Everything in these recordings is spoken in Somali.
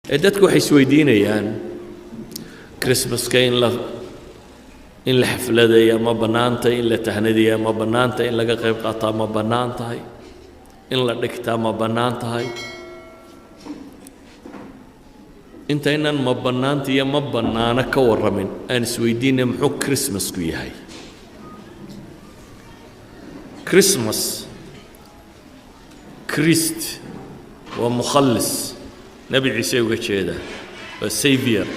Ee dadku waxay isweydiinayaan, Christmaska in la xafladeeya ma bannaantay? In la tahnadiya ma bannaantay? In laga qayb qaataa ma bannaan tahay? In la dhigtaa ma bannaan tahay? Intaynan ma bannaanta iyo ma bannaano ka warramin, aan isweydiinay, muxuu Christmasku yahay? Christmas, Christ waa mukhallis, Nebi Ciise uga jeedaa, waa savior.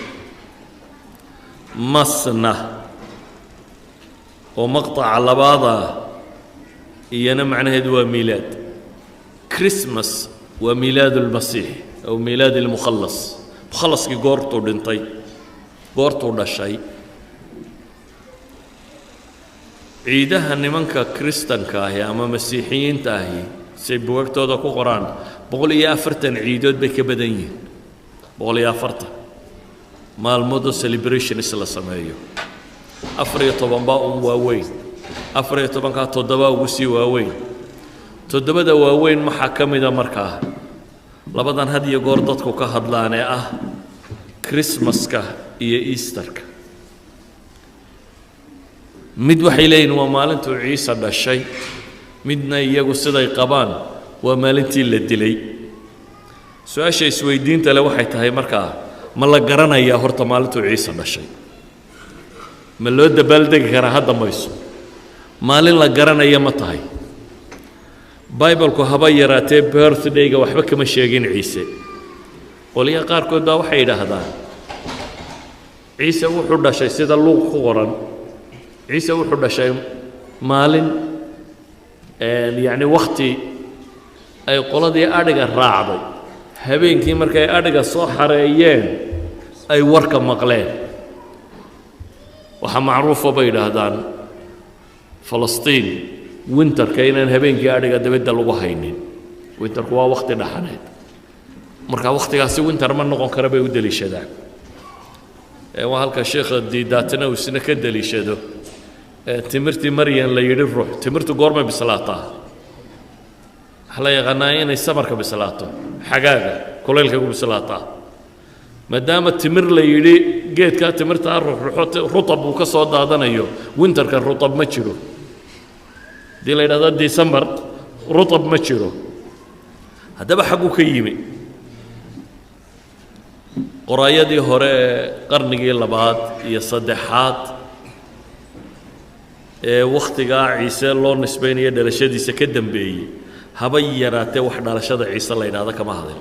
Masna oo maqطaca labaada iyana macnaheedu waa miilaad. Christmas waa miilaad اlmasiix aw miilaad اlmukhalas, mukhalaskii goortuu dhintay, goortuu dhashay. Ciidaha nimanka Kristanka ahi ama Masiixiyiinta ahi, say bugagtooda ku qoraan, 140 ciidood bay ka badan yihiin, 140 maalmoodoo celebrations la sameeyo. 14 baa un waaweyn, 14-kaa toddobaa ugu sii waaweyn. Toddobada waaweyn waxaa ka mida markaa labadan had iyo goor dadku ka hadlaan ee ah Christmaska iyo Easterka. Mid waxay leeyihin waa maalintuu Ciise dhashay, midna iyagu siday qabaan waa maalintii la dilay. Su-aasha isweydiinta le waxay tahay markaa, ma la garanayaa horta maalintuu Ciise dhashay? Ma loo dabaaldegi karaa? Hadda mayso maalin la garanaya ma tahay? Bibalku haba yaraatee birthday-ga waxba kama sheegin Ciise. Qolyaha qaarkood baa waxay yidhaahdaan Ciise wuxuu dhashay, sida Luuq ku qoran, Ciise wuxuu dhashay maalin, yacni wakhti ay qoladii adhiga raacday habeenkii markay adhiga soo xareeyeen ay warka maqleen. Waxaa macruufa, bay yidhaahdaan, Falastiin winterka inaan habeenkii adhiga dabadda lagu haynin. Winterku waa wakhti dhaxaneed, marka wakhtigaasi winter ma noqon kara bay u deliishadaan. Waa halka sheekha Diidaatina uu isna ka deliishado timirtii Maryan la yidhi ruux. Timirtu goormay bislaataa? Waxaa la yaqaanaa inay summerka bislaato, xagaaga kulaylkay ku bislaataa. Maadaama timir la yidhi geedkaa timirtaa ruxruxo, rutab uu ka soo daadanayo, winterka rutab ma jiro. Haddii la yidhahdo December, rutab ma jiro. Haddaba xagguu ka yimi? Qoraayadii hore ee qarnigii labaad iyo saddexaad ee wakhtigaa Ciise loo nisbaynayo dhalashadiisa ka dambeeyey haba yaraatee wax dhalashada Ciise la yidhahdo kama hadin.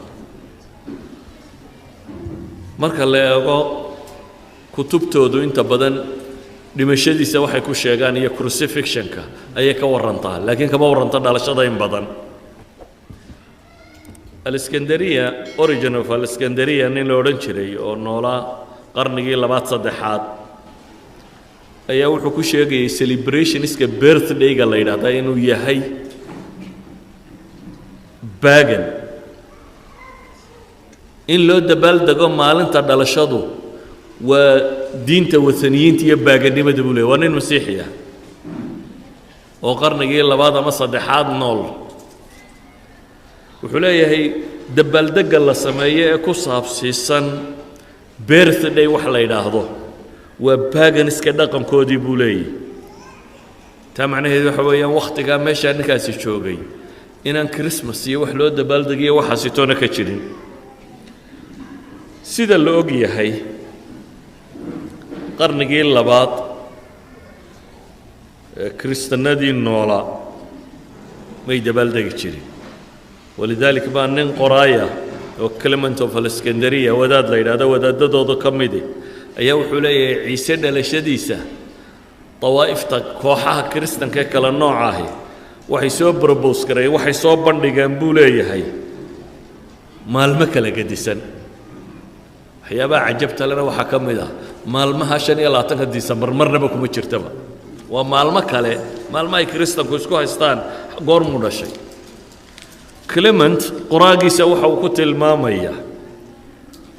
Marka la eego kutubtoodu, inta badan dhimashadiisa waxay ku sheegaan iyo crucifixionka ayay ka warrantaa, laakiin kama warranto dhalashada in badan. Alexandria, Origen of Alexandria, nin la odhan jiray oo noolaa qarnigii labaad saddexaad ayaa wuxuu ku sheegayay celebrationska birthday-ga la yidhahdaa inuu yahay pagan. In loo dabaaldego maalinta dhalashadu waa diinta wathaniyiinta iyo pagan-nimada, buu leey. Waa nin Masiixi ah oo qarnigii labaad ama saddexaad nool. Wuxuu leeyahay dabaaldegga la sameeyo ee ku saabsiisan birthday wax la yidhaahdo waa paganiska dhaqankoodii, buu leeyahy. Taa macnaheedu waxa weeyaan wakhtigaa meeshaa ninkaasi joogay inaan Christmas iyo wax loo dabaaldegiyo waxaasi toona ka jirin. Sida la og yahay, qarnigii labaad ee Kiristanadii noolaa may dabaaldegi jirin. Walidaalik baa nin qoraaya oo Clement of Alexandria wadaad la yidhahdo, wadaadadooda ka midi, ayaa wuxuu leeyahay Ciise dhalashadiisa dawaa'ifta kooxaha Kiristanka ee kale nooca ahi waxay soo propose gareeyeen, waxay soo bandhigeen, buu leeyahay, maalmo kala gedisan. Waxyaabaha cajabta lena waxaa ka mid ah maalmaha 25-ka Disembar marnaba kuma jirtaba, waa maalmo kale, maalmo ay Kiristanku isku haystaan goormuu dhashay. Clement qoraagiisa waxa uu ku tilmaamayaa,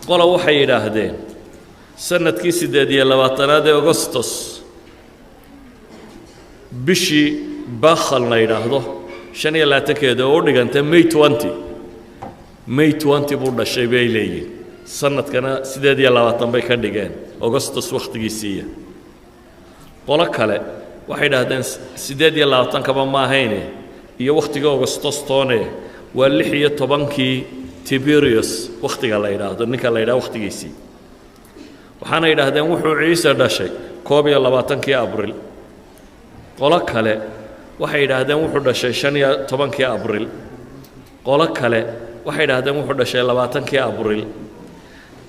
qola waxay yidhaahdeen sanadkii 28-aad ee Augustus, bishii Bakhal la yidhaahdo 25-keeda oo u dhiganta May 20, May 20 buu dhashay, bay leeyihin. Sanadkana 28 bay ka dhigeen, Augustus wakhtigiisiiya. Qolo kale waxay idhaahdeen 28-kaba ma ahayne iyo wakhtigii Augustus toone, waa 16-kii Tiberius wakhtiga la yidhaahdo, ninka la yidhahdo wakhtigiisii. Waxaana yidhaahdeen wuxuu Ciise dhashay 21-kii Abril. Qolo kale waxay yidhaahdeen wuxuu dhashay 15-kii Abril. Qolo kale waxay yidhahdeen wuxuu dhashay 20-kii Abril.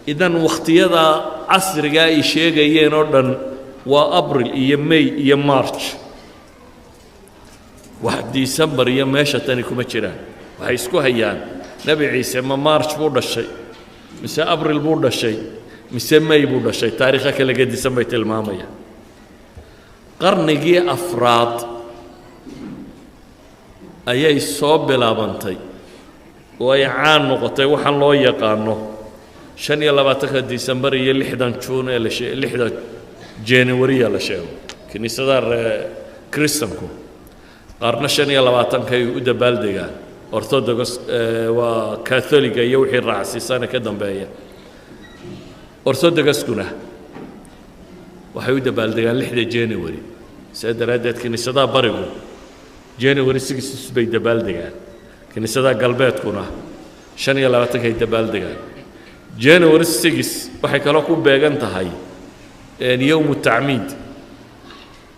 Idan wakhtiyada casrigaa ay sheegayeen oo dhan waa Abril iyo May iyo March, wax December iyo meesha tani kuma jiraan. Waxay isku hayaan Nebi Ciise ma March buu dhashay, mise Abril buu dhashay, mise May buu dhashay? Taariikha kala gedisan bay tilmaamayaan. Qarnigii afraad ayay soo bilaabantay oo ay caan noqotay waxaan loo yaqaano 25-ka Disembar iyo 6-dan Juun ee la shee 6-da Januariya la sheego. Kiniisadaha ree Kristanku qaarna 25-kay u dabaaldegaan, Orthodox waa Catholiga iyo wixii raacsiisana ka dambeeya. Orthodoxkuna waxay u dabaaldegaan 6-da January. Sidaa daraaddeed kiniisadaha barigu January 6 bay dabaaldegaan, kiniisadaha galbeedkuna 25-kay dabaaldegaan. January 6 waxay kaloo ku beegan tahay yowmu tacmiid,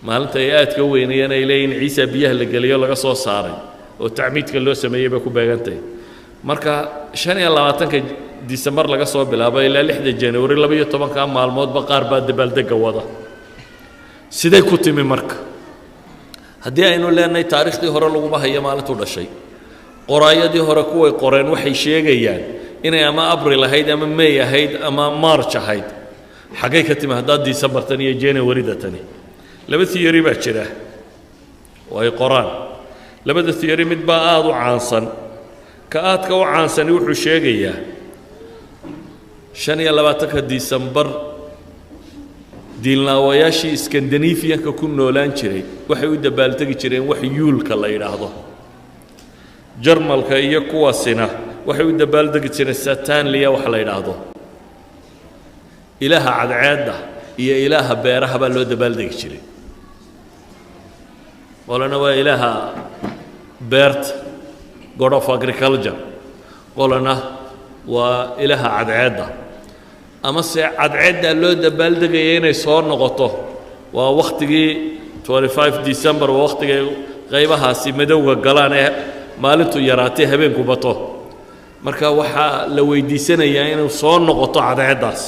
maalinta ay aadka u weynayeen, ay leeyihin Ciisa biyaha la geliyo laga soo saaray oo tacmiidka loo sameeyey bay ku beegantahay. Marka 25-ka Disembar laga soo bilaabo ilaa 6-da January, 12-ka maalmoodba qaar baa dabaaldegga wada. Siday ku timi marka, haddii aynu leenahay taariikhdii hore laguma hayo maalintuu dhashay? Qoraayadii hore kuway qoreen waxay sheegayaan inay ama Abril ahayd ama May ahayd ama March ahayd. Xaggay ka timi haddaad December-tan iyo January-da tani? Laba theory baa jira oo ay qoraan. Labada theory mid baa aada u caansan. Ka aadka u caansani wuxuu sheegayaa 25-ka Disembar diinlaawayaashii Skandinafiyanka ku noolaan jiray waxay u dabbaaltegi jireen wax Yule-ka la yidhaahdo. Jarmalka iyo kuwaasina waxay u dabaaldegi jireen Saturnalia wax la yidhaahdo. Ilaaha cadceedda iyo ilaaha beeraha baa loo dabaaldegi jiray. Qolana waa ilaaha beerta, god of agriculture, qolana waa ilaaha cadceedda, amase cadceeddaa loo dabaaldegaya inay soo noqoto. Waa wakhtigii 25 December, waa wakhtigay qaybahaasi madowga galaan ee maalintu yaraatay, habeenku bato. Marka waxaa la weydiisanayaa inuu soo noqoto cadceeddaas.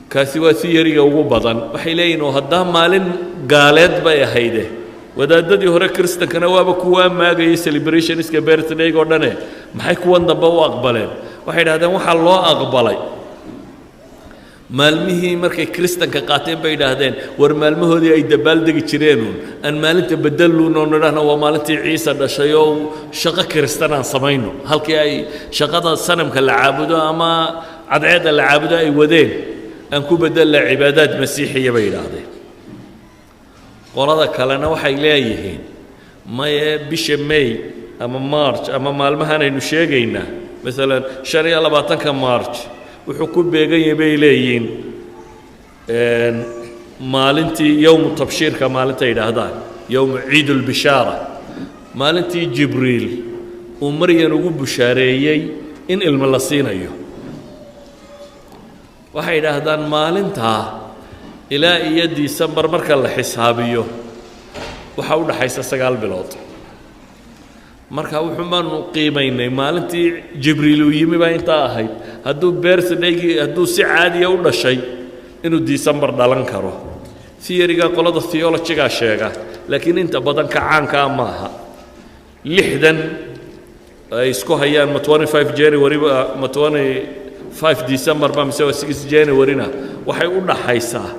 Kaasi waa theory-ga ugu badan. Waxay leeyihin oo haddaa maalin gaaleed bay ahayde, wadaadadii hore Kristankana waaba kuwaa maagayay celebrationska birthday oo dhane, maxay kuwan dambe u aqbaleen? Waxay idhahdeen waxaa loo aqbalay maalmihii markay Kristanka qaateen bay idhaahdeen war maalmahoodii ay dabaaldegi jireenuun aan maalinta bedeluun oo nidhahna waa maalintii Ciise dhashay oo shaqo Kristan aan samayno. Halkii ay shaqada sanamka la caabudo ama cadceedda la caabudo ay wadeen, aan ku bedella cibaadaad masiixiya, bay yidhaahdeen. Qolada kalena waxay leeyihiin maye, bisha May ama March ama maalmahan aynu sheegaynaa, maalan 25-ka March, wuxuu ku beegan yahay, bay leeyihiin, maalintii yowmu tabshiirka, maalinta yidhaahdaan yowmu ciid ulbishaara, maalintii Jibriil uu Maryan ugu bushaareeyey in ilmo la siinayo. Waxay yidhaahdaan maalintaa ilaa iyo Disembar marka la xisaabiyo waxaa u dhaxaysa 9 bilood. Marka wuxuun baanu qiimaynay maalintii Jibriil uu yimi baa intaa ahayd. Hadduu birthdaygii, hadduu si caadiya u dhashay, inuu Disembar dhalan karo. Theoryga qolada theologygaa sheega, laakiin inta badan ka caankaa maaha. 6-dan ay isku hayaan, ma 25 January ba, ma 25 December ba, mise waa 6 January-na, waxay u dhaxaysaa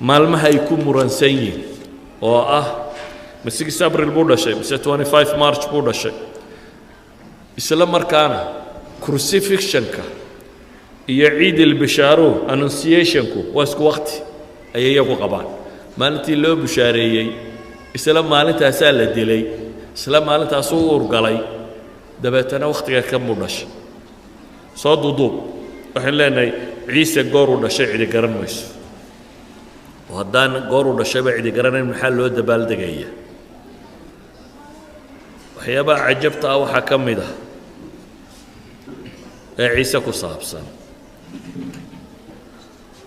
maalmaha ay ku muransan yihiin oo ah ma 6 April buu dhashay mise 25 March buu dhashay. Isla markaana crucifixionka iyo ciid ilbishaaru, annunciationku, waa isku waqti ayay iyagu qabaan. Maalintii loo bushaareeyey isla maalintaasaa la dilay, isla maalintaasuu uurgalay. Dabeetana wakhtiga kan buu dhashay. Soo duuduub, waxaan leenahay Ciise gooruu dhashay cidi garan mayso. Oo haddaan gooruu dhashayba cidi garanayn, maxaa loo dabaaldegaya? Waxyaabaha cajabta ah waxaa ka mid ah ee Ciise ku saabsan,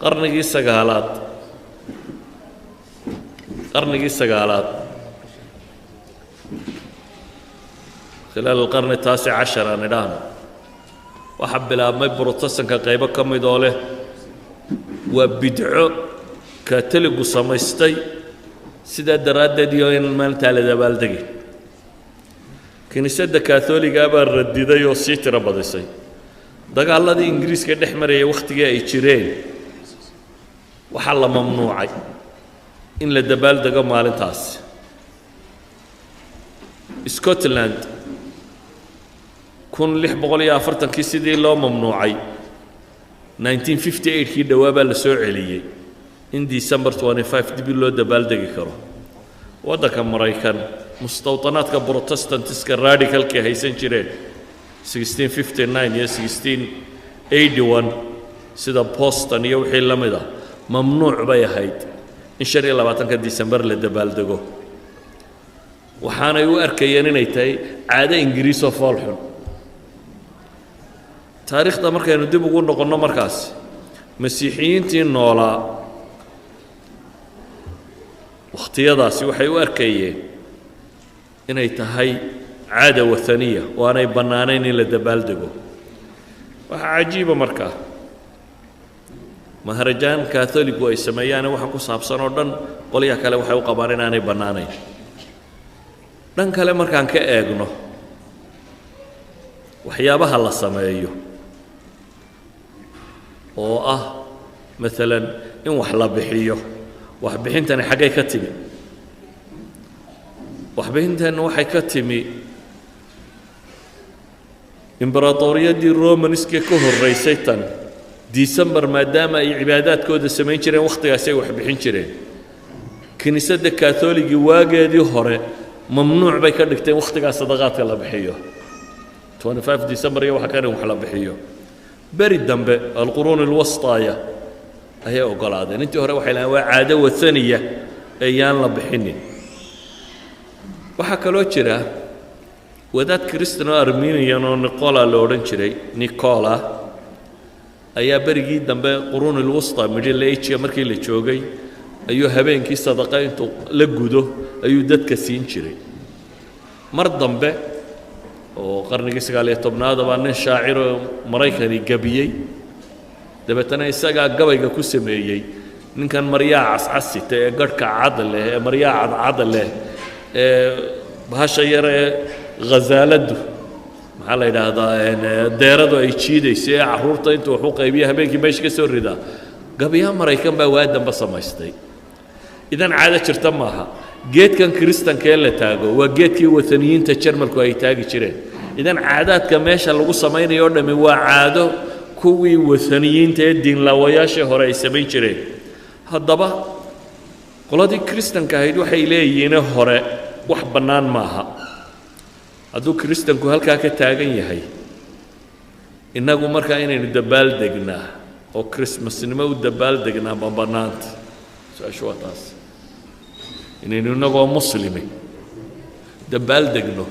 qarnigii sagaalaad, خلال القرن التاسع عشر aan idhaahno, waxaa bilaabmay Brotestanka qaybo ka mid oo leh waa bidco Katoligu samaystay, sidaa daraaddeed iyo in maalintaa la dabaaldegay. Kiniisadda Kaatooligaa baa radiday oo sii tiro badisay. Dagaaladii Ingiriiska dhex marayay wakhtigii ay jireen, waxaa la mamnuucay in la dabaaldego maalintaasi. Scotland 1640-kii sidii loo mamnuucay, 1958-kii dhowaa baa la soo celiyey in December 25 dib loo dabaaldegi karo. Waddanka Maraykan, mustawtanaadka Protestantiska radicalkii haysan jireen 1659 iyo 1681, sida Boston iyo wixii la mid ah, mamnuuc bay ahayd in 25-ka December la dabaaldego. Waxaanay u arkayeen inay tahay caado Ingiriisoo fool xun. Taariikhda markaynu dib ugu noqonno, markaas Masiixiyiintii noolaa wakhtiyadaasi waxay u arkayeen inay tahay caada wathaniya oo aanay bannaanayn in la dabaaldego. Waxaa cajiiba markaa, maharajaan Katholigu ay sameeyaane waxa ku saabsan oo dhan, qolyaha kale waxay u qabaan inaanay bannaanayn. Dhan kale markaan ka eegno, waxyaabaha la sameeyo oo ah maalan in wax la bixiyo, waxbixintani xaggay ka timi? Waxbixintani waxay ka timi imberatoriyadii Romanskee ka horraysay tan. December maadaama ay cibaadaadkooda samayn jireen, wakhtigaasi ay wax bixin jireen. Kiniisadda Katholigii waageedii hore mamnuuc bay ka dhigteen wakhtigaa sadaqaadka la bixiyo, 25 December iyo waxa kan in wax la bixiyo. Beri dambe, القرون الوسطى, ayay oggolaadeen. Intii hore waxay lahayn waa caado wathaniya ee yaan la bixinin. Waxaa kaloo jira wadaad Kristan oo Armenian oo Nicola la odhan jiray. Nicola ayaa berigii dambe, القرون الوسطى, Middle Age markii la joogay, ayuu habeenkii sadaqa intuu la gudo ayuu dadka siin jiray. Mar dambe oo qarnigii 19aad baa nin shaaciroo Maraykani gabiyey. Dabeetana isagaa gabayga ku sameeyey ninkan maryaha cascasita ee garhka cad leh, ee maryaha cadcad leh, ee bahasha yar ee khasaaladdu, maxaa la yidhaahdaa, deeradu ay jiidayso, ee carruurta intuu wax u qaybiya habeenkii meesha ka soo ridaa. Gabayaa Maraykan baa waa dambe samaystay. Idan caado jirta maaha. Geedkan Kiristanka ee la taago waa geedkii wathaniyiinta Jarmalku ay taagi jireen. Idan caadaadka meesha lagu samaynayo o dhammi waa caado kuwii wathaniyiinta ee diinlaawayaashii hore ay samayn jireen. Haddaba qoladii Kiristanka ahayd waxay leeyihiin hore wax bannaan maaha. Hadduu Kiristanku halkaa ka taagan yahay, innagu markaa inaynu dabaaldegnaa oo Christmasnimo u dabaaldegnaa ma bannaanta? Su-aashu waa taas. Inaynu innagoo muslimi dabaaldegno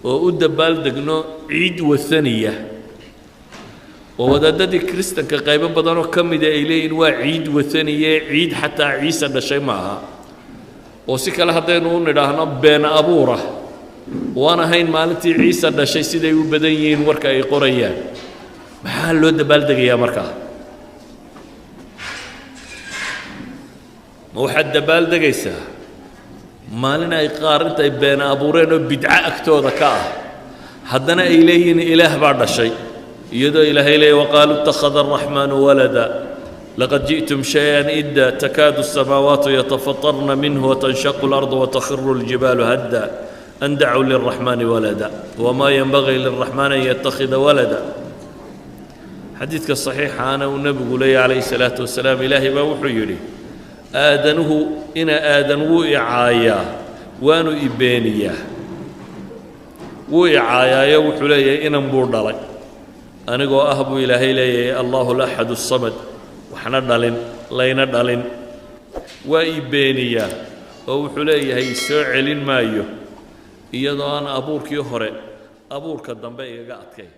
oo u dabaaldegno ciid wathaniya oo wadaadadii Kiristanka qaybo badanoo ka mida ay leeyihin waa ciid wathaniye, ciid xataa Ciise dhashay ma aha, oo si kale haddaynu u nidhaahno been abuurah, waan ahayn maalintii Ciise dhashay siday u badan yihiin warka ay qorayaan, maxaa loo dabaaldegayaa markaa? Ma waxaad dabaaldegaysaa maalin ay qaar intay been abuureen oo bidco agtooda ka ah, haddana ay leeyihiin Ilaah baa dhashay, iyadoo Ilaahay leeyay: وقالوا اتخذ الرحمن ولدا لقد جئتم شيئا إدا تكاد السماوات يتفطرن منه وتنشق الأرض وتخر الجبال هدا أن دعوا للرحمن ولدا وما ينبغي للرحمن أن يتخذ ولدا. Xadiidka saxiixaana uu nebigu leeyahy calayhi salaatu wasalaam, Ilaahay baa wuxuu yidhi: aadanuhu ina Aadan wuu i caayaa, waanu i beeniyaa. Wuu icaayaayo, wuxuu leeyahay inan buu dhalay, anigoo ah buu Ilaahay leeyahay الله الأحد الصمد, waxna dhalin layna dhalin. Waa ii beeniyaa oo wuxuu leeyahay soo celin maayo, iyadoo aan abuurkii hore abuurka dambe igaga adkay.